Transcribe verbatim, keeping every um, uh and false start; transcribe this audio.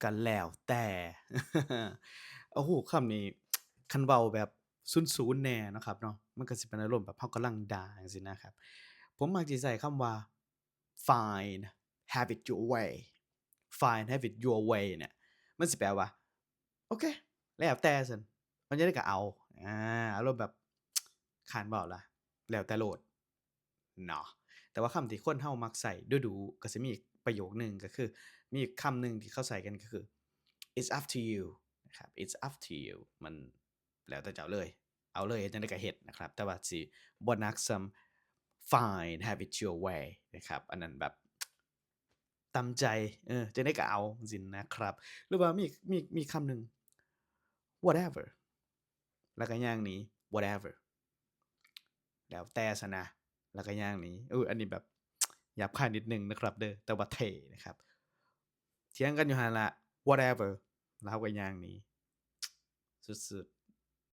ก็แล้วแต่ โอ้โห คำนี้ คันเว้าแบบศูนย์ๆ แน่เนาะครับเนาะ มันก็สิเป็นอารมณ์แบบเฮากำลังด่าจั่งซี้นะครับ ผมมักสิใช้คำว่า fine, have it your way. Fine, have it your way เนี่ย มันสิแปลว่า โอเค แล้วแต่ซั้น มันจะได้ก็เอา อ่า อารมณ์แบบ คันเว้าล่ะ แล้วแต่โลด เนาะ แต่ว่าคำที่คนเฮามักใช้ดูๆ ก็สิมีอีกประโยคหนึ่งก็คือ มีอีกคำหนึ่งที่เขาใช้กันก็คือ it's up to you นะครับ it's up to you มันแล้วแต่เจ้าเลย เอาเลย เฮ็ดจั่งใดก็เฮ็ดนะครับ แต่ว่าสิบ่หนักส่ำ fine, have it your way นะครับ อันนั้นแบบตามใจ เออ จั่งใดก็เอา จั่งซี้นะครับ หรือว่ามี มี มีคำหนึ่ง whatever แล้วก็ย่างหนี whatever แล้วแต่ซะนะ แล้วก็ย่างหนี เออ อันนี้แบบหยาบคายนิดนึงนะครับเด้อ แต่ว่าเท่นะครับ เถียงกันอยู่หั่นล่ะ whatever แล้วก็ย่างหนี สุด